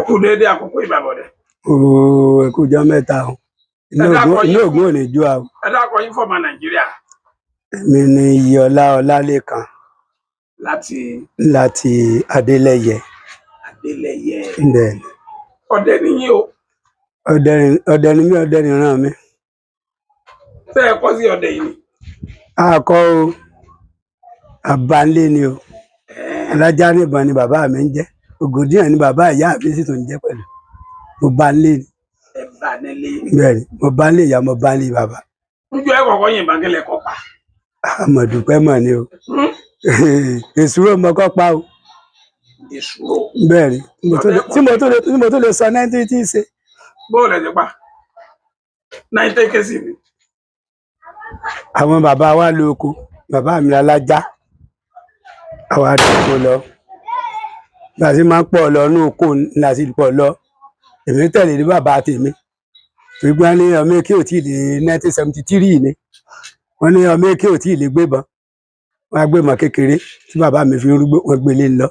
Kú déédéé àkókò ìbàbọ̀dẹ̀. Ooo, ẹ kú ọjọ́ mẹ́ta o. Inú Ẹ dákọ Ògún yín inú Ògún ò ní jó a o. Ẹ dákọ yín fọmọ Nàìjíríà. Èmi ni Iyọlá Ọlálékan láti láti Adélẹ́yẹ. Adélẹ́yẹ. Bẹ́ẹ̀ ni. Ọdẹ nìyí o. Ọdẹ ni mí, ọdẹ nìran mi. Ṣé ẹ kọ́ sí ọdẹ yìí ni? Akọ o, àbánlé ni o. Alájá níbọn ni bàbá mi ń jẹ́. Ògòdìyàn ni bàbá ìyá mi sì tún ń jẹ́ pẹ̀lú. Mo bá ń lé ni. Ẹ bá nílé. Bẹ́ẹ̀ ni, mo bá ń lé ìyá, mo bá ń lé bàbá. Njọ ẹ kọ́kọ́ yìnbọn kílẹ̀ kọ́ pa? Àmọ̀dùpẹ́ mọ̀ ni o. Èsúró mo kọ́ pa o. Èsúró. Bẹ́ẹ̀ ni, tí mo tún lè sọ náírà tí ń ṣe. Bóòlù ẹ ti pa náírà kẹsì ni. Àwọn bàbá wa lọ oko, bàbá mi alájá, àwa àdúgbò lọ. Bí a ṣe máa ń pọ̀ lọ ní oko ní a sì pọ̀ lọ. Èmi tẹ̀lé ní bàbá tèmi. Torí pé wọ́n ní ọmọ èké ò tí ì lè 1973 ni. Wọ́n ní ọmọ èké ò tí ì lè gbébọn. Wọ́n á gbébọn kékeré tí bàbá mi fi ń rúgbó, wọ́n gbélé ń lọ.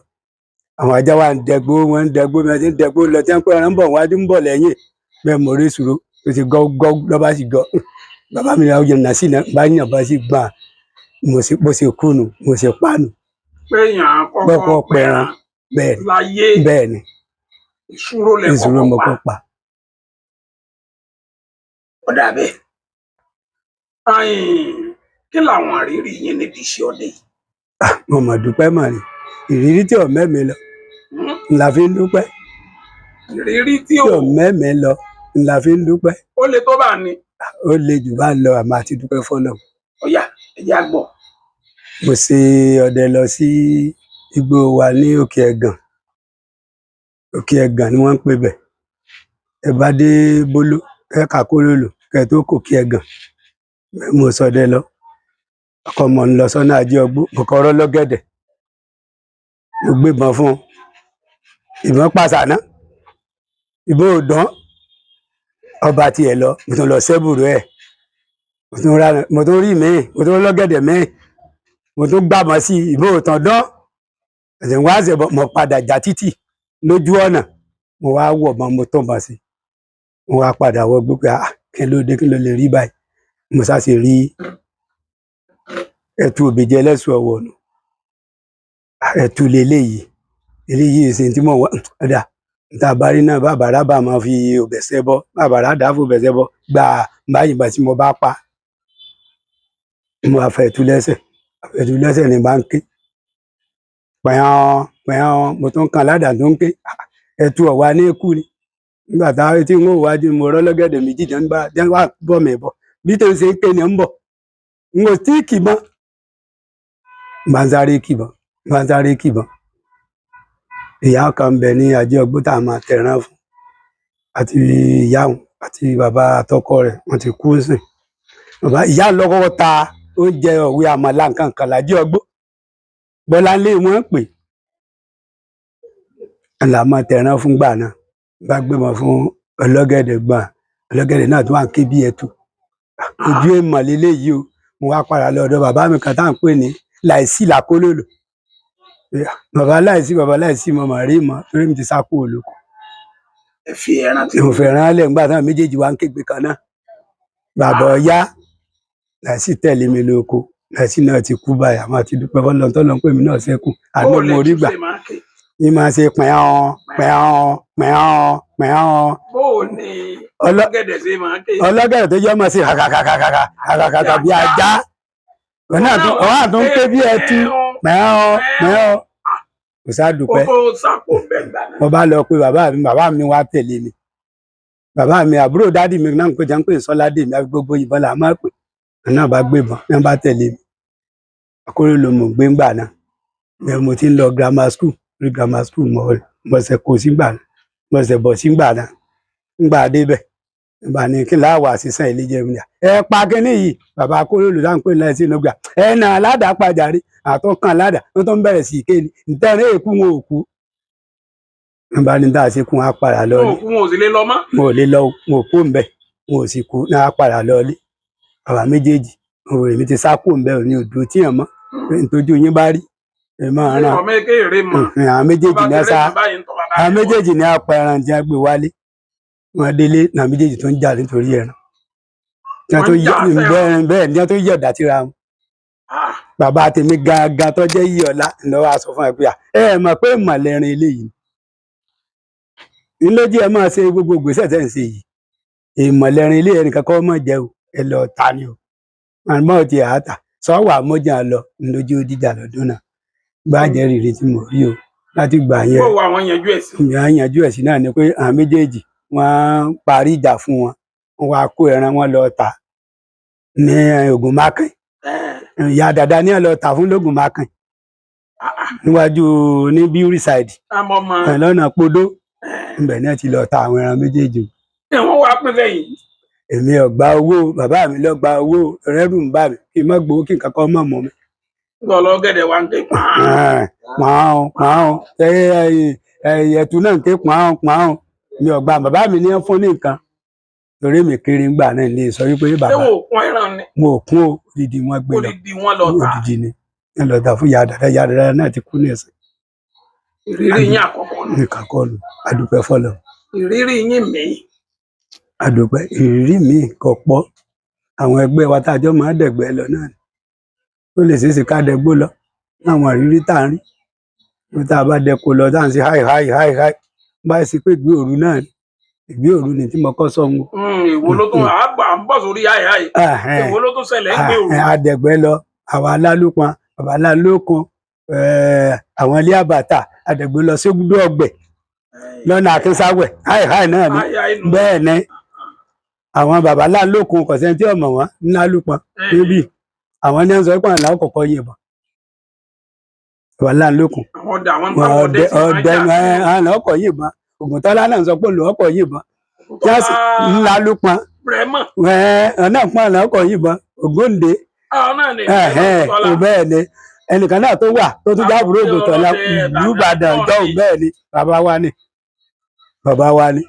Àwọn ajá wa ń dẹgbó, wọ́n ń dẹgbó, bí wọ́n ti ń dẹgbó lọ, tí wọ́n ń pẹ́ ẹran ń bọ̀ wájú ń bọ̀ lẹ́yìn. Bẹ́ẹ̀ mo rí ìṣòro, ó ti gọ́ gọ́ lọ́ba sì gọ́. Bàbá mi náà yẹn nà sí náà, bá yàn bá sì gbà. Mo sì kú nù, mo sì pa nù. Pé yàn án kọ́kọ́ Kọ́kọ́ pẹran. Bẹ́ẹ̀ ni, láyé. Bẹ́ẹ̀ ni. Èsúró lẹ Ìṣòro kọ́kọ́ mo pa. kọ́ pa. Ó dà bẹ́ẹ̀. Ayin, kí làwọn àrírí yín níbi iṣẹ́ ọdẹ yìí? Mo mọ̀ dúpẹ́ mọ̀ ni. Ìrírí tí ò mẹ́mi lọ, la fi ń dúpẹ́. Ìrírí tí Tí ò ò mẹ́mi lọ, la fi ń dúpẹ́. Ó le tó bá ní. Ó le jù bá ń lọ, àmọ́ àti dúpẹ́ fọ́lọ́run. Ó yá, ẹ jẹ́ á gbọ́. Mo ṣe ọdẹ lọ sí igbó wa ní Òkè Ẹ̀gàn. Òkè Ẹ̀gàn ni wọ́n ń pè bẹ̀. Ẹ bá dé Bólú, ẹ kà Kólòlò, kẹ́ tó kò Òkè Ẹ̀gàn. Mo ṣọdẹ lọ. Ọkọ mọ̀ ń lọ sọ́nà Ajé Ọgbó, mo kọ́ ọ̀rọ̀ lọ́gẹ̀dẹ̀. Mo gbébọn fún un. Ìbọn pàṣàná. Ìbọn ò dán. Ọba tiẹ̀ lọ, mo tún lọ sẹ́bùrú ẹ̀. Mo tún rí míì, mo tún lọ́gẹ̀dẹ̀ míì. Mo tún gbàmọ́ sí i, ìbọn ò tán dán. Ẹ̀sìn wá ṣẹ̀ bọ̀, mo padà já títì lójú ọ̀nà. Mo wá wọ̀ mọ́, mo tún bọ̀ sí i. Mo wá padà wọ gbé pé, ah, kí ló dé, kí ló lè rí báyìí? Mo sá sì rí ẹtu òbèjì ẹlẹ́sùn ọ̀wọ̀ nù. Ẹtu leléyìí. Eléyìí ṣe tí mò ń wá. Ọ̀dà, níta bá rí náà, bàbá rábà máa fi òbẹ̀sẹ̀ bọ́. Bàbá rádà fún òbẹ̀sẹ̀ bọ́. Gbà báyìí ìgbà tí mo bá pa. Mo wá fẹ́ ẹtu lẹ́sẹ̀. Ẹtu lẹ́sẹ̀ ni bá ń ké. Pẹ̀hàn, pẹ̀hàn, mo tún kan ládàá tó ń ké. Ẹtu ọ̀wá ní kú ni. Nígbà tá tí ń wò wájú, mo rọ́ lọ́gẹ̀dẹ̀ méjì jẹ́ ń bá, jẹ́ ń wá bọ̀ mí bọ̀. Bí tó ń ṣe ń ké ni ń bọ̀. N ò tí kì mọ́. Bá ń sáré kì bọ̀, bá ń sáré kì bọ̀. Ìyá kan ń bẹ ní Ajé Ọgbó tá a máa tẹran fún. Àti ìyá òun àti bàbá àtọkọ rẹ̀ wọ́n ti kú sìn. Bàbá ìyá lọ kọ́kọ́ ta oúnjẹ ọ̀wé àmàlà nǹkan kan lájé ọgbó. Bọ́láńlé wọ́n ń pè. Là máa tẹran fún gbà náà. Bá gbébọn fún ọlọ́gẹ̀dẹ̀ gbà. Ọlọ́gẹ̀dẹ̀ náà tún wà ń ké bí ẹtu. Ojú èèmọ̀ leléyìí o. Mo wá padà lọ ọ̀dọ̀ bàbá mi kan tá à ń pè ní Láìsí Làkólòlò. Bàbá Láìsí, bàbá Láìsí, mo mà rí mọ́ torí mi ti sá kúrò lóko. Ẹ fi ẹran tí Mo fẹ́ rán lẹ̀ ńgbà táwọn méjèèjì wá ń kégbe kan náà. Bàbá ọ̀yá Láìsí tẹ̀lé mi lóko. Láìsí náà ti kú báyìí, àmọ́ àti dúpẹ́ fọ́lọ́run tọ́lọ́run pé mi náà ṣẹ́kù. Àánú Bóòlù mo rí ẹtu gbà. ṣe máa ń ké. Ní máa ṣe pẹ̀hàn, pẹ̀hàn, pẹ̀hàn, pẹ̀hàn. Bóòlù ni ọlọ́gẹ̀dẹ̀ ṣe máa ń ké. Ọlọ́gẹ̀dẹ̀ tó jẹ́ ọmọ sí kàkàkàkàkà kàkàkàkà bí ajá. Òun náà tún ké bí ẹtu. Pẹ̀hàn, pẹ̀hàn. Kò sá dúpẹ́. Ó tó sápò bẹ́ẹ̀ gbà náà. Mo bá lọ pé bàbá mi, bàbá mi wá tẹ̀lé mi. Bàbá mi, àbúrò dádì mi náà ń pè jẹ́ ń pè Sọ́ládé mi, àbí gbogbo ìbọn là máa pè. Òun náà bá gbébọn, ní wọ́n bá tẹ̀lé mi. Akóró ló mọ̀ gbé ńgbà náà. Bẹ́ẹ̀ mo ti ń lọ grammar school, rí grammar school mo ṣẹ̀ kó sí ńgbà náà, mo ṣẹ̀ bọ̀ sí ńgbà náà. Ńgbà débẹ̀, ńgbà ní kí láwà sísan ilé jẹun ní. Ẹ pa kínní yìí, bàbá akóró ló dáhùn pé láìsí inú gbà. Ẹ nà aládàá pàjáre, àtúnkàn aládàá, wọ́n tó ń bẹ̀rẹ̀ sí í ké ni. Ntẹ́rẹ́ èkú wọn ò kú. Ńgbà ní tá a ṣe kún á padà lọ Wọn ní. ò kú, wọn ò sì lè lọ mọ́. Wọn ò lè lọ, wọn ò kú ńbẹ̀, wọn ò sì kú ní á padà lọ ilé. Bàbá méjèèjì, òun èmi ti sá kú ńbẹ̀ òní òdò tí yàn mọ́. Ntójú yín bá rí, ẹ máa ràn. Ọmọ èké èrè mọ̀. Àwọn méjèèjì náà sá, Àwọn méjèèjì ní apá ẹran tí wọ́n gbé wálé. Wọ́n délé náà, méjèèjì tó ń jà nítorí ẹran. Tí wọ́n tó Wọ́n ń jà yẹ sẹ́ran. Bẹ́ẹ̀ bẹ́ẹ̀ ni wọ́n tó yọ̀dá síra wọn. Ah, Bàbá tèmi gangan tó jẹ́ yí ọ̀la ńlọ́wọ́ aṣọ fún ẹ pé à, ẹ ẹ mọ̀ pé mọ̀lẹ́rin eléyìí ńlójú ẹ máa ṣe gbogbo ìgbésẹ̀ tẹ́ ń ṣe yìí, ìmọ̀lẹ́rin ilé ẹnìkan kọ́ mọ̀ jẹ́ o, ẹ lọ ta ni o, àmọ́ ti àátà sọ́wọ́ àmọ́jà lọ ńlójú díjà lọ́dún náà gbájẹ́ rírì tí mo rí o láti gbà yẹn. Bó wo àwọn yanjú ẹ̀ sí? Ìyá yanjú ẹ̀ sí náà ni pé àwọn méjèèjì wọ́n parí ìjà fún wọn, wọ́n wá kó ẹran wọn lọ tà ní Ògùnmákìn. Ìyá dàda ní ẹ lọ tà fún lógùnmákìn níwájú ní Beauty side Àmọ́ ọmọ lọ́nà Podó ibẹ̀ náà ti lọ ta àwọn ẹran méjèèjì. Ẹ̀ wọ́n wá pín lẹ́yìn. Èmi ò gba owó, bàbá mi lọ gba owó, rẹ́rù ń bà mí kí n má gbowó kí nǹkan kan mọ̀ mọ́ mi. Lọ́lọ́gẹ̀dẹ̀ wa ń ké pàán. Pàán pàán, ẹ̀tù náà ń ké pàán pàán. Mi ò gba, bàbá mi ní fún ní nǹkan torí mi kiri ń gbà náà lè sọ wípé Ṣé bàbá wò ó kún ẹran ni? Mo ò kún o, odidi wọn gbé lọ. Odidi wọn lọ tà. Odidi ni ẹ lọ tà fún ìyá dàda. Ìyá dàda náà ti kú ní ẹsẹ. Ìrírí yín àkọ́kọ́ nù. Nìkan kọ́ lu, adúpẹ́ fọlọ́. Ìrírí yín míì. Adúpẹ́. Ìrírí mi kò pọ̀. Àwọn ẹgbẹ́ wa tá a jọ máa ń dẹ̀gbẹ́ lọ náà ni ó lè ṣeé ṣe ká dẹgbó lọ. Àwọn ìrírí tá à ń rí bí tá a bá dẹko lọ, tá à ń ṣe háì háì háì háì báyìí sí pé ìgbé òru náà ni, ìgbé òru ni tí mo kọ́ sọ́hun. Èwo ló tún àgbà ń bọ̀ sórí àì àì? Èwo ló tún ṣẹlẹ̀ ń gbé òru? Adẹ̀gbẹ́ lọ, àwọn alálùpọn, bàbá alálòkun, àwọn ilé àbàtà, adẹ̀gbẹ́ lọ sí gbúdọ̀ ọgbẹ̀ lọ́nà Akínsáwẹ̀, háì háì náà ni. Àì àì nù. Bẹ́ẹ̀ ni àwọn bàbá alálòkun, kọ̀sẹ́ tí ọmọ wọn ńlálùpọn níbí, àwọn ní sọ pé àwọn làwọn kọ̀kọ́ yìnbọn, bàbá alálòkun. Àwọn ọdẹ, àwọn wọn táwọn ọdẹ ọdẹ sì máa ń ọdẹ jà sí. Àwọn ọkọ̀ yìnbọn. Ògùntọ́lá náà sọ pé òun ọkọ̀ yìnbọn tí wọ́n sì ńlá lùpọn. Brẹ́mọ̀. Ẹ̀ náà pọ́n àwọn ọkọ̀ yìnbọn Ògúndé. Àwọn náà ni. Ẹ̀hẹ́n, Ògúntọ́lá. bẹ́ẹ̀ ni ẹnìkan náà tó wà tó tún jábúrò Ògùntọ́lá Olúbàdàn jọ̀hún. Bẹ́ẹ̀ ni bàbá wa ni, bàbá wa ni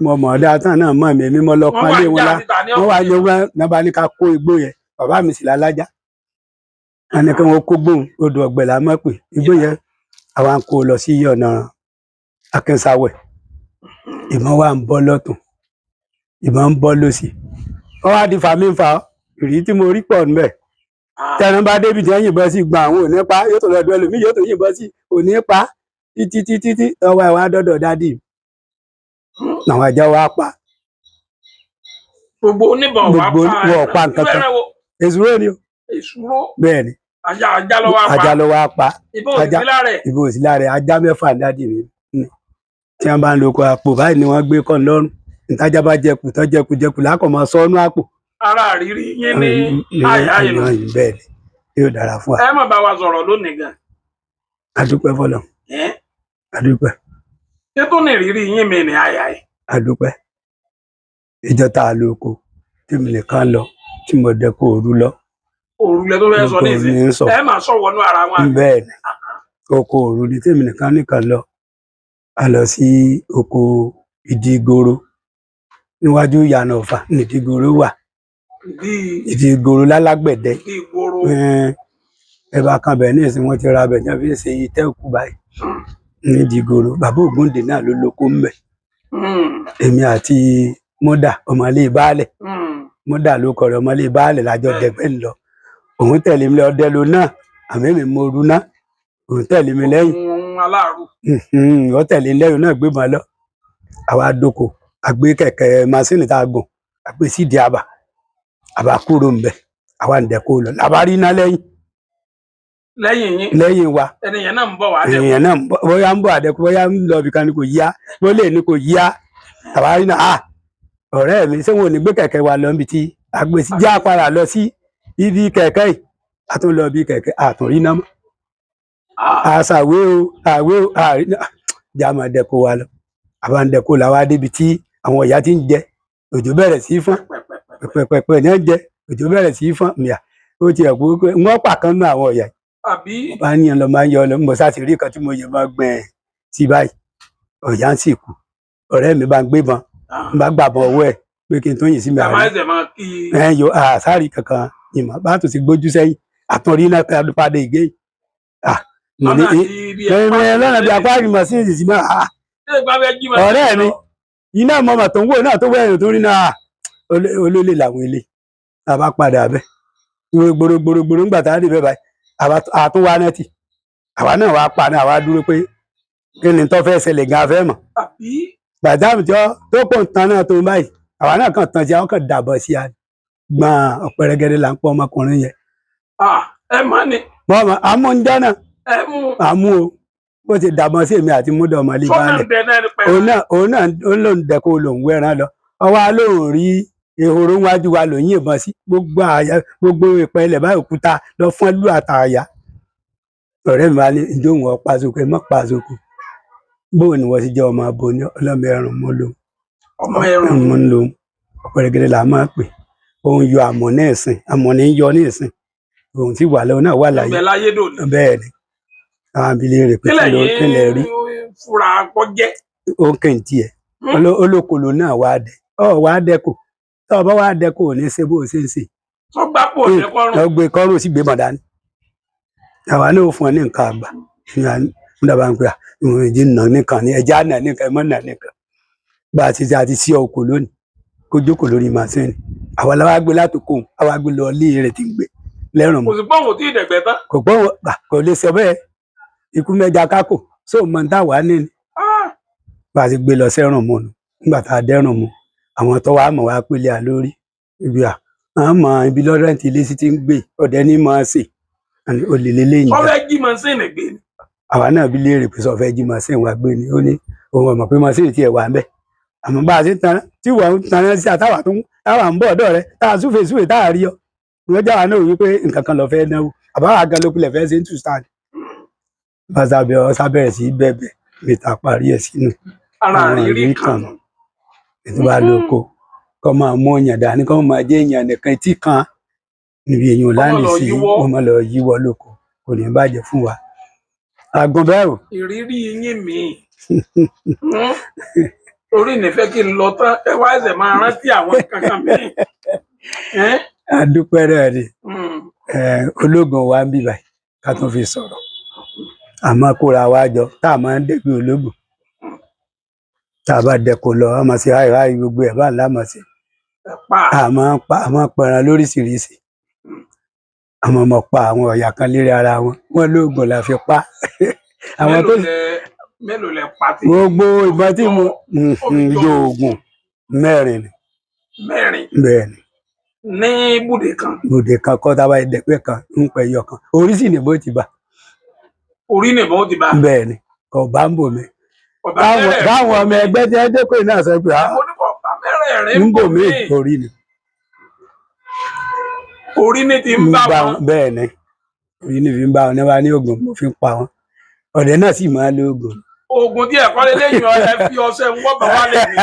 mo mọ̀ ọ́ dáa tán náà mọ̀ mí, èmi mọ́ lọ Wọ́n pọ́n wá lé ń wọn jà lá síta ní wọ́n wá ọ̀sẹ̀. yọ wọn náà bá ní ká kó igbó yẹn. Bàbá mi sì lálájá wọn ní kí wọn kó gbóhùn odò ọ̀gbẹ̀ là mọ̀ pé igbó yẹn, àwa ń kó lọ sí ọ̀nà Akínsáwẹ̀. Ìbọn wa ń bọ́ lọ́tún, ìbọn ń bọ́ lọ́sì, wọ́n wá di fàmí fa. Ìrírí tí mo rí pọ̀ níbẹ̀, tẹnu bá débi tí wọ́n yìnbọn sí gbọ́n, àwọn ò ní pa, yóò tó lọ́dọ̀ ẹlòmíì, yóò tó yìnbọn sí ò ní pa, títí títí tí ọwọ́ ẹ̀ wá dọ́dọ̀ dádì mi, làwọn ajá wa pa. Gbogbo oníbọn wà Gbogbo pa. wọn ò pa nǹkan kan. Irú ẹran wo? Èsúró ni o. Èsúró. Bẹ́ẹ̀ ni. Ajá, ajá ló wá pa. Ajá ló wá pa. Ìbọn ò Ajá. sí lára ẹ̀. Ìbò sí lára ẹ̀. Ajá 6 ní dádì mi ní. Tí wọ́n bá ń lo oko, àpò báyìí ni wọ́n gbé kọ́ lọ́rùn, ìtajà bá jẹkù tó jẹkù jẹkù lákọ̀ máa sọ́nú àpò. Ara àrírí yín ní àì àì nù. Bẹ́ẹ̀ ni, yóò dára fún wa. Ẹ má bá wa sọ̀rọ̀ lónìí gan. Adúpẹ́ fọlọ́. Ẹ́ Adúpẹ́. Ṣé tó ní ìrírí yín mi ní àì àì? Adúpẹ́. Ìjọ tá a lo oko tí mi nìkan lọ, tí mo dẹkọ òru lọ. Òrùlé tó fẹ́ sọ Oko ní ìsìn. ní ń sọ. Ẹ máa sọ wọnú ara wọn. Bẹ́ẹ̀ ni, oko òru ni tèmi nìkan nìkan lọ. A lọ sí oko Ìdígoro, níwájú ìyànà Ọ̀fà ní Ìdígoro wà. Ìdí Ìdígoro lálágbẹ̀dẹ. Ìdí ìgboro. Ẹ bá kan bẹ̀ ní ìsìn, wọ́n ti ra bẹ̀ ní wọ́n fi ń ṣe itẹ́ òkú báyìí ní Ìdígoro. Bàbá Ògúndé náà ló lóko ń bẹ̀. Èmi àti mọ́dà ọmọlé baálẹ̀, mọ́dà ló kọ̀rọ̀, ọmọlé baálẹ̀ lájọ dẹ̀gbẹ́ ń lọ. Òun tẹ̀lé mi lọ ọdẹ lo náà, àmì mi mo ru náà, òun tẹ̀lé mi lẹ́yìn. Òun aláàrú. Ó tẹ̀lé lẹ́yìn náà gbébọn lọ. Àwa doko, àgbé kẹ̀kẹ́ masínì tá a gùn, àgbé sídìí àbà, àbá kúrò ń bẹ̀, àwa ń dẹ̀kọ́ lọ làbá rí iná lẹ́yìn. Lẹ́yìn yín. Lẹ́yìn wa. Ẹni yẹn náà ń bọ̀ wá dẹ̀. Èèyàn náà ń bọ̀- bóyá ń bọ̀ àdẹ́kù, bóyá ń lọ ibìkan ni kò yá, bó lè ní kò yá. Àbá rí náà, ah, ọ̀rẹ́ mi, ṣé wọn ò ní gbé kẹ̀kẹ́ wa lọ níbi tí àgbè sí? Já padà lọ sí ibi kẹ̀kẹ́ yìí. A tún lọ ibi kẹ̀kẹ́, àtúnrí náà mọ́. Àṣàwé o, àwé o, àrí já máa dẹ́kọ̀ wa lọ. Àbá ń dẹ́kọ̀ làwa débi tí àwọn ìyá ti ń jẹ, òjò bẹ̀rẹ̀ sí í fọ́n pẹ̀pẹ̀pẹ̀ ní jẹ, òjò bẹ̀rẹ̀ sí í fọ́n mìà. Ó tiẹ̀ kú pé wọ́n pàkan nú àwọn ìyá yìí. Àbí? Bá ní lọ máa ń yọ lọ, mo sá ti rí kan tí mo yẹ máa gbẹ̀ sí báyìí, ọ̀yá ń sì kú. Ọ̀rẹ́ mi bá ń gbébọn, ń bá gbàbọn ọwọ́ ẹ̀ pé kí n tó yìn sí mi. Ẹ má àárẹ̀ ẹsẹ̀ máa kí. Ẹ̀ yọ àṣàrí kankan ìmọ̀ bá tún ti gbójú sẹ́yìn, àtúnrí náà padà ìgé yìí. Ah, mo ní Lọ́nà àti ibi ẹ lọ́nà bí apá ìmọ̀ sí ìsìn náà. Ah, Ṣé ìgbà fẹ́ jí mọ́? Ọ̀rẹ́ mi iná mọ́mọ́ tó ń wò náà tó wẹ̀rùn tó rí náà olólè làwọn ilé àbá padà bẹ́ gbòrògbòrògbòrò ńgbà tá a rí bẹ́ẹ̀ báyìí, àtún wá náà tì, àwa náà wàá pa náà, àwa dúró pé kí ni tó fẹ́ ṣẹlẹ̀ gan fẹ́ mọ̀. Àbí? Gbàdáàmù tí ó tó pọ̀ ń tan náà tó ń báyìí, àwa náà kàn tan sí àwọn kan dàbọ̀ sí a gbọ̀n ọ̀pẹ̀rẹ̀gẹ̀dẹ̀ là ń pọ̀ ọmọkùnrin yẹn. Ah, ẹ mọ̀ ni. Mọ́ àmú ń jẹ́ náà. Ẹ mú. Àmú o, bó ti dàbọ̀ sí èmi àti múdọ̀ ọmọlé Sọ́nà balẹ̀. dẹ náà ni pẹ̀lú. Òun náà ó lóun dẹkọ lòun wẹran lọ, ọwọ́ alóhùn rí ehoro wájú wa lòun yìnbọn sí gbogbo àyà, gbogbo ìpẹ́ ilẹ̀ báyìí, òkúta lọ fọ́n lù àtàyà. Ọ̀rẹ́ mi wá ní ìjọ òun ọ̀pá sóko, ẹ mọ́ pa sóko, bóun ni wọ́n sì jẹ́ ọmọ abo ní ọlọ́mọ ẹrùn mọ́ lòun. Ọmọ ẹrùn. Mọ́ lòun ọ̀pẹ̀rẹ̀gẹ̀dẹ̀ là máa pè òun yọ àmọ́ ní ìsìn, àmọ́ ní yọ ní ìsìn, òun ti wà lọ́wọ́ náà wà láyé. Ìbẹ̀ láyé dòní. Bẹ́ẹ̀ ni àwọn abilé rẹ̀ pé Kílẹ̀ kí ló kí lẹ rí. yín fura kọ́ jẹ́. Ó ń kàn tiẹ̀. Olókòlò náà wá dẹ ọ wá dẹ kò tọ́ ọ bá wá dẹ kò ní ṣe bó o ṣe ń ṣe. Sọ́gbà pò ní kọ́rùn. Lọ gbé kọ́rùn sí gbé mọ̀ dání, àwa náà ó fún ọ ní nǹkan àgbà ní dábàá ń pè à ìwọ̀n ìdí nà nìkan ní ẹja nà nìkan ẹmọ nà nìkan bá a ti ṣe àti sí ọkọ̀ lónìí kó jókòó lórí màsíìnì, àwa la wá gbé látòkò, àwa gbé lọ ilé rẹ̀ tí ń gbé lẹ́rùn Kò mọ́. sí pọ́ùn tí ìdẹ̀gbẹ́ tán. Kò gbọ́ kò lè sọ bẹ́ẹ̀, ikú mẹ́ja kákò sóò mọ̀ ní táwa ní ni. Ah, Bá a ti gbé lọ sẹ́rùn mu nù, nígbà tá a dẹ́rùn mu, àwọn tó wàá mọ̀ wá pélé à lórí ibi à àwọn mọ̀ ibi lọ́rẹ́ǹtì ilé sí ti ń gbé ọ̀dẹ ní mọ̀ ọ́n sè àní olè lélẹ́yìn Wọ́n jà. fẹ́ jí mọ́sìnì gbé ni. Àwa náà bí léèrè pé sọ fẹ́ jí màsíìn wa gbé ni, ó ní òun ọ̀mọ̀ pé màsíìn tiẹ̀ wà ń bẹ̀, àmọ́ bá a ṣe ń tan tí wọ́n ń tan sí àtàwà tó ń táwà ń bọ̀ ọ̀dọ̀ rẹ tá a súfèé súfèé tá a rí ọ wọ́n já wa náà wí pé nǹkan kan lọ fẹ́ náwó àbáwá gan ló pilẹ̀ fẹ́ ṣe ń tù sáà bá sábẹ́ ọ sábẹ́rẹ̀ sí bẹ̀bẹ̀ mẹ́ta parí ẹ̀ sínú Ara àwọn àrírí ìrírí kan. kan ètò bá lóko kọ́ máa mú ọyàn dání, kọ́ máa jẹ́ èèyàn nìkan tí kan níbi èèyàn Kọ́ má lánìí lọ sí yíwọ́. wọ́n máa lọ yíwọ́ lóko, kò ní bàjẹ́ fún wa. Àgùn bẹ́ẹ̀ o. Ìrírí yín mi. Orí ìnífẹ́ kí n lọ tán, ẹ wá ẹsẹ̀ máa rántí àwọn kankan mi. Ẹ́n? Adúpẹ́ rẹ̀ ni. Ológun wa ń bì báyìí ká tún fi sọ̀rọ̀, àmọ́ kóra wa jọ tá a máa ń dẹ́gbẹ́ ológun, tá a bá dẹ́kun lọ a máa ṣe háì háì gbogbo ẹ̀ bá ńlá máa ṣe. Ẹ pa. A máa ń pa, a máa ń pẹran lóríṣiríṣi, àwọn ọmọ pa àwọn ọ̀yà kan lérí ara wọn, wọn lóògùn la fi pa àwọn tó Mélòó lẹ pa tí? Gbogbo ìbọn tí mo Ó fi jọ yóò oògùn 4 ni. 4. Bẹ́ẹ̀ ni. Ní ibùdó kan. Bòdè kan kọ́, tá a bá dẹ̀pẹ́ kan ń pẹ́ yọ kan orí sì ní bó ti bá. Orí nìbọn ó ti bá. Bẹ́ẹ̀ ni, kò bá ń bò mí. Ọ̀bá Táwọn mẹ́rẹ̀ẹ̀rin. táwọn ọmọ ẹgbẹ́ tí ẹ dẹ́kun náà sọ pé Mo ní kò bá mẹ́rẹ̀ẹ̀rin ń bò mí míì. orí ni. Orí ní ti ń ń bá bá wọn. wọn bẹ́ẹ̀ ni, orí ni fi ń bá wọn ní wá ní oògùn mo fi ń pa wọn, ọ̀dẹ náà sì máa lo oògùn. Oògùn tí ẹ̀kọ́ lélẹ́yìn ẹ fi ọṣẹ ń wọ́ bá wà lè ní.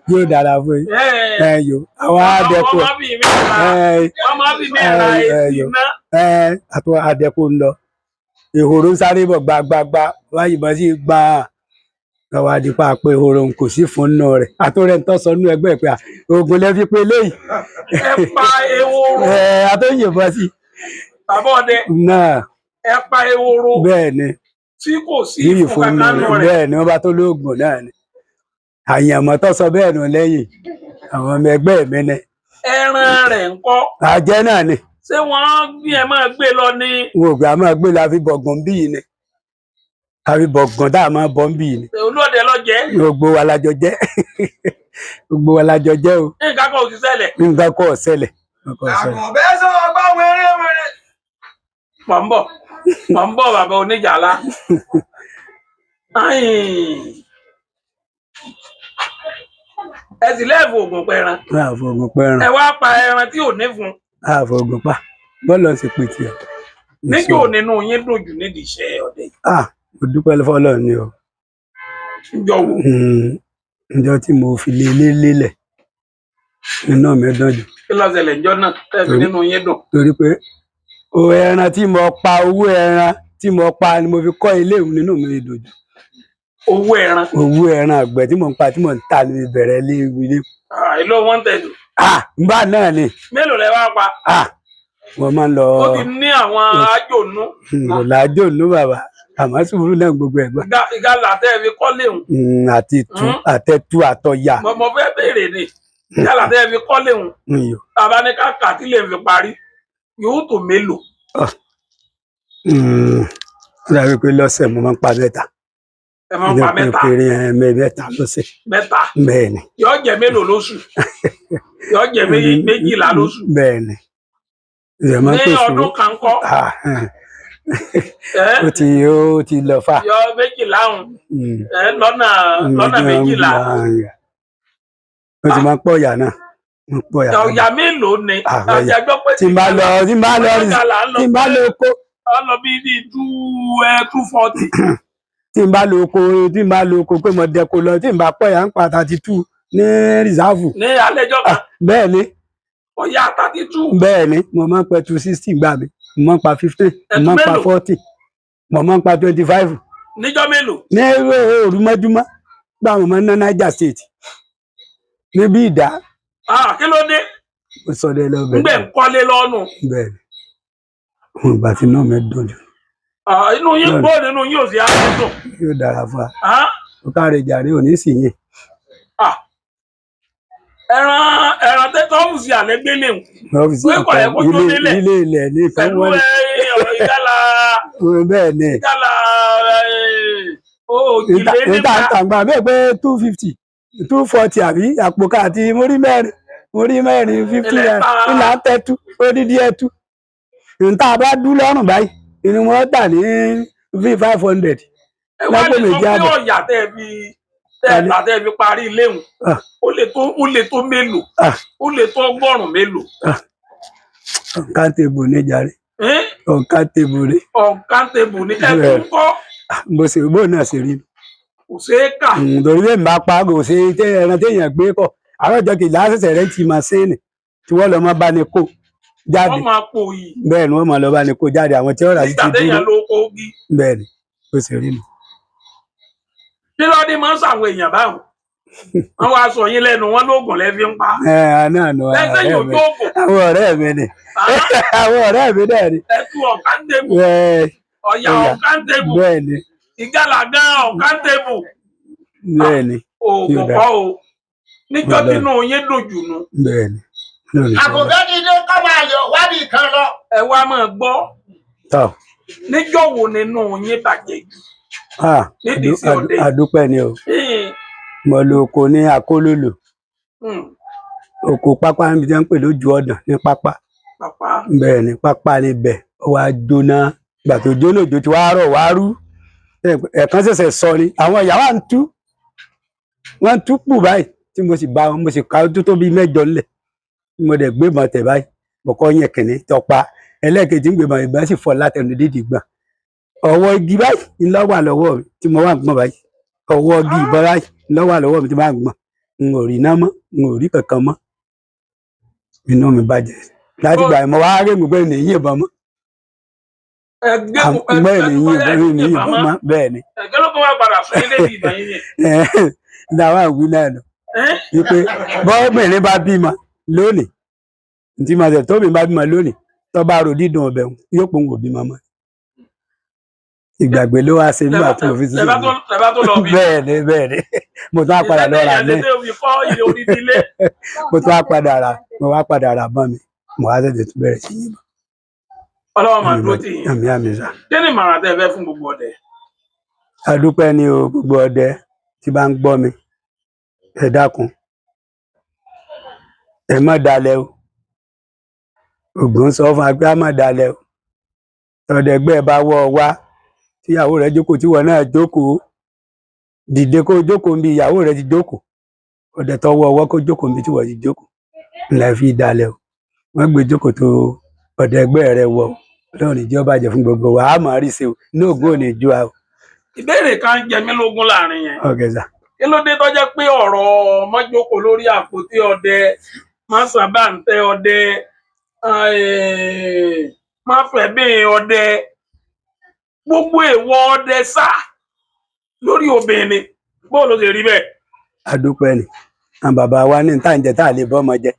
Yóò dára fún yín. Ẹ yo àwọn adẹ́kun. Wọ́n máa fi mí ra ẹ wọ́n máa fi mí ra ẹ, etí yo. ná. Ẹ àtọ adẹ́kun ń lọ, ehoro ń sáré bọ̀ gbagbagba wáyé bọ́ sí gbà lọ́wọ́ adìpá pé ehoro ń kò sí fún nù rẹ̀, àtúrẹ̀ ń tọ́sọ nú ẹgbẹ́ pé oògùn lẹ́ fi pé léyìí. Ẹ pa ehoro. Ẹ àtúnyìnbọn sí Bàbá ọdẹ, náà. ẹ pa ehoro Bẹ́ẹ̀ ni. tí kò sí yìí fún fún kankan nù nù rẹ̀ rẹ̀. Bẹ́ẹ̀ ni, wọ́n bá tó lóògùn náà ni àyànmọ́ tó sọ bẹ́ẹ̀ nù lẹ́yìn àwọn ọmọ ẹgbẹ́ mi ni. Ẹran rẹ̀ ń kọ́? Àjẹ́ náà ni. Ṣé wọ́n bí ẹ máa gbé lọ ní? Wọn ò gbà máa gbé la fi bọ̀gàn bí yìí ni, a fi bọ̀gàn tá a máa bọ̀ ń bí yìí ni. Olóde lọ́jẹ́. Gbogbo wa lájọ jẹ́, gbogbo wa lájọ jẹ́ o. Nǹkan kan ò ti ṣẹlẹ̀. Nǹkan kò ṣẹlẹ̀, nǹkan kò ṣẹlẹ̀. Àgùnbẹ́ sọ ọgbà wéré wéré. Mọ̀ ń bọ̀, mọ̀ ń bọ̀ bàbá oníjàlá. Ayin. Ẹ sì lẹ́ẹ̀fù oògùn pẹran. Àfọ̀gùn pẹran. Ẹ wá pa ẹran tí ò ní fún. Àfọ̀gùn pa bọ́ọ̀lù sì pè tiẹ̀. Níjó nínú yín dùn jù nídìí iṣẹ́ ọdẹ? Ah, mo dúpẹ́ fọlọ́run ni o. Níjọ́ wo? Ǹjọ́ tí mo fi lé lé lélẹ̀ nínú mi dùn jù. Kí ló ṣẹlẹ̀ níjọ́ náà tẹ́ẹ̀fì nínú yín dùn? Torí pé o ẹran tí mo pa, owó ẹran tí mo pa ni mo fi kọ́ ilé ìhun, nínú mi dùn jù. Owó ẹran. Owó ẹran àgbẹ̀ tí mo ń pa tí mo ń tà ní ìbẹ̀rẹ̀ ilé ilé. Ah, èló wọn tẹ̀lé? Ah, nbà náà ni. Mélòó lẹ wá pa? Ah, wọ́n máa ń lọ. Ó ti ní àwọn àjònú. Kò lájò nú bàbá. Àmọ́ sùúrù náà gbogbo ẹ̀ gbọ́. Ìgalà tẹ́ ẹ fi kọ́lé hùn. Àti tu àtẹ̀tù àtọ̀yà. Mo fẹ́ béèrè ni, ìgalà tẹ́ ẹ fi kọ́lé hùn, Iyo. bàbá ní ká kà tí lè fi parí, yóò tó mélòó? Ó dàbí pé lọ́sẹ̀ mo máa ń pa mẹ́ta. Ẹ máa ń pa mẹ́ta? Péré, ẹ, mẹ́ta lọ́sẹ̀. Mẹ́ta? Bẹ́ẹ̀ ni. Yóò jẹ́ mélòó lóṣù? Yóò jẹ́ 12 lóṣù? Bẹ́ẹ̀ ni. Ìyẹn máa ń Ní pèsè. ọdún kan kọ́? Ah, Ẹ ó ti lọ fà. yọ 12 hùn, ẹ lọ́nà 12. Ó ti máa ń pọ̀ ìyá náà. Ń pọ̀ ìyá náà. Ọ̀yà mélòó ni? Ah, Àti ọ̀yà. ẹgbẹ́ pé Tí n bá lọ ìgalà ń lọ tí n bá lọ oko ọ lọ bí 240. Tí n bá lọ oko pé mo dẹko lọ, tí n bá pọ̀ ìyá ń pa 32 ní rìsáàfù. Ní alẹ́jọ́ kan? Bẹ́ẹ̀ ni. Ọ̀yà 32? Bẹ́ẹ̀ ni, mo máa ń pẹ́ 260 gbà mí, mo máa ń pa 15, mo máa ń pa Mélòó? 40, mo máa ń pa 25. Níjọ́ mélòó? Ní òru mọ́júmọ́ gbà, mo máa ń ná Niger State níbi ìdá. Ah, kí ló dé? Mo sọ dé lọ Ńgbẹ̀ bẹ́ẹ̀. ń kọ́lé lọ́nu. Bẹ́ẹ̀ ni, àwọn ìgbà tí náà mi dùn jù. Ah, inú yín Bẹ́ẹ̀ni. gbó nínú yín ò sí á dùn. Yóò dára fún wa. Ah, Ó káre jàre, òní sì yìn. ah. Ẹran tẹ́ tọ́ọ̀mù sí àlẹ́ gbélé hùn. Ọ́fíìsì Pé kò yẹ kó jó ilé délẹ̀. ilé ilẹ̀ ní ìfẹ́ Pẹ̀lú wọ́n. Ọ̀rọ̀ ìgalà. Bẹ́ẹ̀ ni. Ìgalà òjìlé níta nípa níta gbà bẹ́ẹ̀ pé 250, 240 àbí àpò ká àti mórí mẹ́rin, mórí mẹ́rin 50 Ilẹ̀ naira ìlà tẹ́tú odidi ẹtú níta bá dú lọ́rùn báyìí inú wọn tà ní bíi 500. Ẹ wá Lápò lè sọ méjì pé àbọ̀. ọ̀yà tẹ́ ẹ fi tẹ́ ẹ tà tẹ́ ẹ fi parí ilé hùn, Ah. ó lè tó mélòó? Ah. Ó lè tó 100 mélòó? Uncountable ní jàre. Ẹ́n? Uncountable ní. Uncountable ní ẹ Bẹ́ẹ̀. tún kọ́. Bó ṣe bó náà ṣe rí. Kò ṣeé kà. Torí bẹ́ẹ̀ ń bá pa kò ṣe tẹ́ ẹran téèyàn gbé kọ̀, àárọ̀ ọjọ́ kejì lásìsẹ̀ rẹ̀ ti máa ṣe é nì tí wọ́n lọ máa bá ní kó jáde. Wọ́n máa pò yìí. Bẹ́ẹ̀ ni, wọ́n máa lọ bá ní kó jáde, àwọn tí ọ̀rà sì Nígbà ti téèyàn dúró. ló kó gi. Bẹ́ẹ̀ ni, bó ṣe rí nu. Kí ló dé máa ń sàwọn èèyàn báwọn? Wọ́n wá sọ yín lẹ́nu, wọn lóògùn lẹ́fi ń pa. Ẹ ẹ náà nù. Lẹ́sẹ̀ yóò Ọ̀rẹ́ mi tó oògùn. Àwọn ọ̀rẹ́ mi ni, àwọn ọ̀rẹ́ mi náà ni. Ẹtù uncountable. Ẹ, Ọ̀yà Ọ̀yà. uncountable. Bẹ́ẹ̀ ni. Ìgalà gan uncountable. Bẹ́ẹ̀ ni. Oògùn Yóò dáa. kọ́ o, níjọ́ Yóò dáa. tínú yín dùn jù nù. Bẹ́ẹ̀ ni. Lórí ìṣẹ̀lẹ̀. Àgùnbẹ́ ti dé, kọ́ máa yọ wádìí kan lọ. Ẹ wá máa gbọ́. Tọ́. Níjọ́ wo nínú yín bàjẹ́ jù? Ah, Nídìí sí ọdẹ. Àdúpẹ́ ni o. Mo lo oko ní Akólólò, oko pápá níbi tí wọ́n ń pè lójú ọ̀dàn ní pápá. Pàpà. Bẹ́ẹ̀ ni, pápá níbẹ̀, ó wá jóná. Ìgbà tó jóná, òjò tí wàá rọ̀ wá rú, ẹ̀ẹ̀kan ṣẹ̀ṣẹ̀ sọ ni àwọn ìyàwó à ń tú, wọ́n ń tú pù báyìí tí mo sì bá wọn, mo sì ká ojú tó bíi mẹ́jọ ńlẹ̀ tí mo dẹ̀ gbébọn tẹ̀ báyìí, mo kọ́ yẹn kìnní tọpa, ẹlẹ́ẹ̀kejì ń gbébọn, ìbọn sì fọ́ látẹnu dídì gbọ̀n. Ọwọ́ igi báyìí ńlọ wà lọ́wọ́ mi tí mo wà ń gbọ̀n báyìí, ọwọ́ igi ìbọn báyìí ńlọ wà lọ́wọ́ mi tí mo wà ń gbọ̀n. N ò rí iná mọ́, n ò rí kankan mọ́. Inú mi bàjẹ́ láti gbà yẹn, mo wá rí mi pé ní yìnbọn mọ́. Ẹgbẹ́ Bẹ́ẹ̀ ni, yìnbọn ní yìnbọn mọ́, bẹ́ẹ̀ ni. Ẹgbẹ́ ló kọ́ wá padà fún ilé ìbọn yín yẹn. Làwọn àwí náà nù wípé bọ́ọ̀bìnrin bá bímọ lónìí, ntí màá tẹ̀ tóbi bá bímọ lónìí, tó bá ro dídùn ọbẹ̀ òun, yóò pòun ò bímọ mọ́. Ìgbàgbé ló wá ṣe nígbà tí mo fi sísè. Lẹ́bàá tó lọ bí. Bẹ́ẹ̀ ni, bẹ́ẹ̀ ni, mo tún á padà lọ rà mí. Ìṣẹ́ tẹ́yàn fi kọ́ ilé odidi ilé. Mo tún á padà rà, mo wá padà rà mọ́ mi, mo wá tètè tún bẹ̀rẹ̀ sí yìnbọn. Ọlọ́wọ́ máa dúró tì yín. Àmì, àmì sà. Kí ni ìmọ̀ràn tẹ́ ẹ fẹ́ fún gbogbo ọdẹ? Adúpẹ́ ni o. Gbogbo ọdẹ tí bá ń gbọ́ mi, ẹ dákun, ẹ má dalẹ̀ o. Ògùn sọ fún wa pé á má dalẹ̀ o. Tọdẹgbẹ́ bá wọ́ ọ wá, tíyàwó rẹ̀ jókòó, tíwọ náà jókòó, dìde kó jókòó níbi ìyàwó rẹ̀ ti jókòó. Ọdẹ tọwọ́ ọwọ́ kó jókòó níbi tíwọ ti jókòó ńlá fi dalẹ̀ o. Wọ́n gbé jókòó tó ọdẹgbẹ́ rẹ̀ wọ. Ọlọ́run ìjọba bàjẹ́ fún gbogbo wa, á máa rí ṣe o, ní ògùn ò ní ju wa o. Ìbéèrè kan jẹ mí lógún láàrin yẹn. Ọ̀gẹ̀ sà. Kí ló dé tó jẹ́ pé ọ̀rọ̀ mọ́jókòó lórí àpótí ọdẹ, má sábà ń tẹ ọdẹ, má fẹ́ bí ọdẹ, gbogbo èèwọ̀ ọdẹ sá lórí obìnrin, bó ló ṣe rí bẹ́ẹ̀? Adúpẹ́ ni. Àwọn bàbá wa ní tá à ń jẹ tá à lè bọ́mọ jẹ,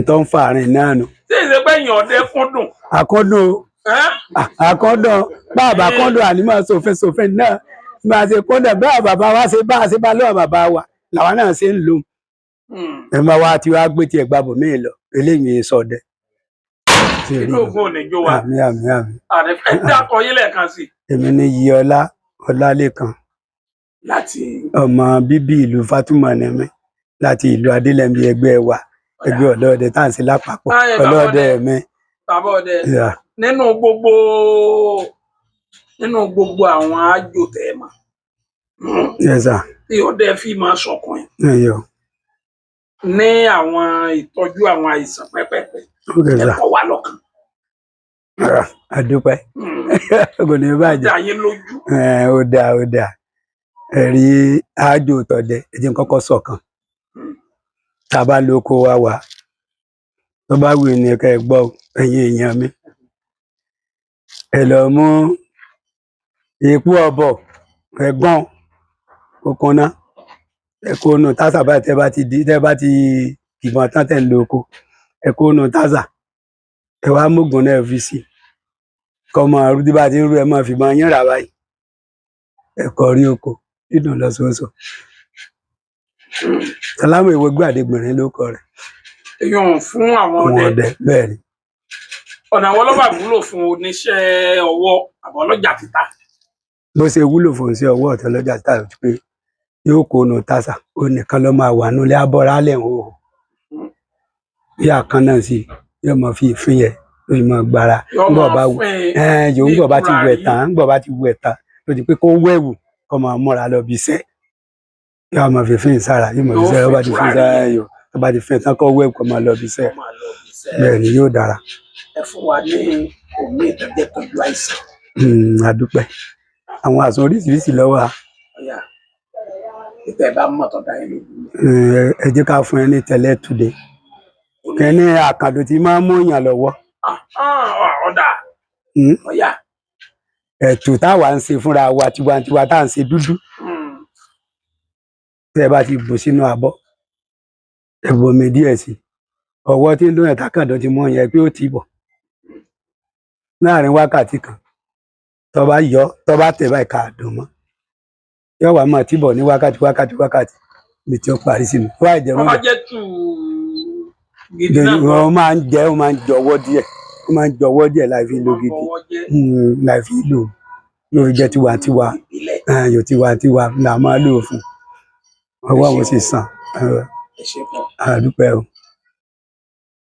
ntọ́ ń fa àárín náà nù. Tí èsì pé èèyàn ọdẹ kúndùn? Akọ́dún o. Ẹ́? Àkọ́dọ̀ bàbá kọ́dọ̀ ànímọ̀ sòfin sòfin náà bá a ṣe kọ́dọ̀ bá bàbá wa ṣe bá a ṣe bá lọ́wọ́ bàbá wa làwa náà ṣe ń lò. Ẹ máa wá tí wàá gbé tiẹ̀ gbàbọ̀ míì lọ, eléyìí sọdẹ. Inú ogun ò ní jó wa. Àmín, àmín, àmín. Ààrẹ ẹ dákọ yín lẹ́ẹ̀kan sí i. Èmi ní Yíọlá Ọlálékan Láti ọmọ bíbí ìlú Fátúmọ̀ ni mí, láti ìlú Adélẹ́nbí, ẹgbẹ́ wa, ẹgbẹ́ ọlọ́ọ̀dẹ tá à ń ṣe lápapọ̀. Báyìí, bàbá ọlọ́ọ̀dẹ ọdẹ. mi. Bàbá ọdẹ, Yeah. nínú gbogbo àwọn àjò tẹ ẹ mọ̀ Yes, sir. tí ọdẹ fi máa sọkùnrin Ẹyọ. ní àwọn ìtọ́jú àwọn àìsàn pẹ́pẹ́pẹ́, Okay, sir. ẹ̀kọ́ wa lọ́kàn. Ah, àdúpẹ́. Kò ní bàjẹ́. Dá yín lójú. Ẹ̀, ó dáa, ó dáa. Ẹ̀rí àjò tọ̀dẹ, ẹ jẹ́ n kọ́kọ́ sọ̀kan. Tá a bá lóko wa wá, tó bá wù ní ká ẹ gbọ́ o, ẹ̀yin èèyàn mi. Ẹ lọ mú èèpo ọ̀bọ̀, ẹ̀gbọ́n kókóná, ẹ kó nu tásà báyìí. Tẹ́ bá ti di, tẹ́ bá ti kìbọn tán, tẹ́ ń lo oko, ẹ kó nu tásà, ẹ wá mógùn náà fi sí kọ́ máa rú. Tí bá ti ń rú, ẹ máa fìbọn yín rà báyìí, ẹ kọ rí oko dídùn lọ́sọ̀ọ̀sọ̀. Sálámù ìwé gbàdégbìnrin ló kọ rẹ̀. Èèyàn fún àwọn àwọn ọdẹ. Ọdẹ, bẹ́ẹ̀ ni. Ọ̀nà àwọn ọlọ́wà wúlò fún oníṣẹ́ ọwọ́ àbọ̀ ọlọ́jà títà? Bó ṣe wúlò fún sí ọwọ́ ọ̀tọ̀ lọ́jà tá a pé yóò kó nu tásà, ó nìkan ló máa wà nílé abọ́ra lẹ̀ ń hò bí àkàn náà sí, yóò máa fi ìfín yẹ, yóò máa gbára. Yóò ńgbọ̀ máa bá fún ẹ ẹ yòó ńgbọ̀ bá ti ní wẹ̀ tùràrí. Tán, ńgbọ̀ bá ti wẹ̀ tán, tó di pé kó wẹ̀wù, kó máa múra lọ bí iṣẹ́, yóò máa fi ìfín sára, yóò máa fi Yóò sára. fi Bá ti fín tùràrí. sára yóò, tó bá ti fín tán, kó wẹ̀wù, kó máa lọ bí iṣẹ́. Yóò máa lọ bí iṣẹ́. Bẹ́ẹ̀ ni, yóò dára. Ẹ fún wa ní omi ìtọ́jẹ́ tọ́jú àìsàn. Àdúpẹ́, àwọn àṣọ oríṣiríṣi ló wà. Ọ̀yà ìtẹ̀ bá mọ̀ tọ́ da yín lójú. Ẹ jẹ́ ká fún ẹ ní tẹ́lẹ̀ túnde kẹ́ni àkàndò tí máa ń mú yàn lọ́wọ́. Ah, ah, ọ̀dà. Ọ̀yà. Ẹ̀tù táwa ń ṣe fúnra wa tiwantiwa, tá à ń ṣe dúdú, tẹ́ ẹ bá ti bù sínú abọ́, ẹ bomi díẹ̀ sí i, ọwọ́ tí ń dún ẹ̀ta kàndó ti mú yẹn pé ó ti bọ̀ láàrin wákàtí kan, tó bá yọ, tó bá tẹ̀ báyìí, ká dùn mọ́, yóò wá máa tìbọ̀ ní wákàtí, wákàtí, wákàtí mi tí ó parí sínú wáyé jẹ́ Wọ́n bá mọ́. jẹ́ tù gidi náà. Wọ́n máa ń jẹ́, ó máa ń jọ̀wọ́ díẹ̀, ó máa ń jọ̀wọ́ díẹ̀ láì fi lo gidi. Ọwọ́ jẹ́ Láì fi lò ló fi jẹ́ tiwantiwa. Ìbílẹ̀. Ayò tiwantiwa là máa lò fún ọwọ́ àwọn sì sàn. Ẹ ṣe pọ̀. Àdúpẹ́ o.